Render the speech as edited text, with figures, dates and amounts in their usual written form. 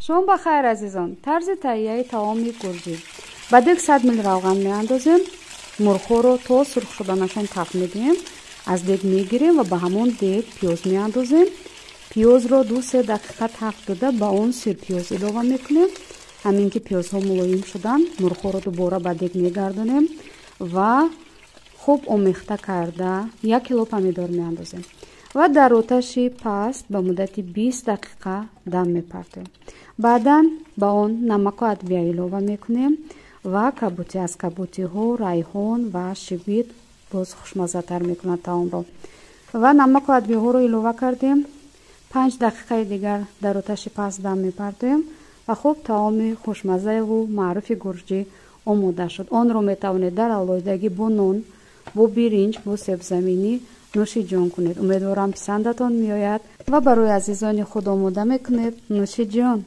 Шом ба хайр, азизон. Тарзи таҳияи таоми гурҷӣ. Ба дег 100 мл равған меандозем, мурғҳоро то сурх шуданашон таф медиҳем, аз дег мегирем ва ба ҳамон дег пиёз меандозем. Пиёзро 2-3 дақиқа таф дода, ба он сирпиёз илова мекунем. Ҳамин ки пиёзҳо мулоим шуданд, мурғҳоро дубора ба дег мегардонем ва хуб омехта карда 1 кило помидор меандозем ва дар оташи паст ба муддати 20 дақиқа дам мепартоем. Баъдан ба он намаку адвия илова мекунем ва кабутӣ. Аз кабутиҳо райҳон ва шибит боз хушмаззатар мекунад таомро. Ва намаку адвияҳоро илова кардем, 5 дақиқаи дигар дар оташи паст дам мепартоем ва хуб таоми хушмаззаеву маъруфи гурҷӣ омода шуд. Онро метавонед дар алоҳидагӣ бо нон, бо биринҷ, бо себзаминӣ нӯши ҷон кунед. Умедворам, писандатон меояд ва барои азизони худ омода мекунед. Нӯши ҷон.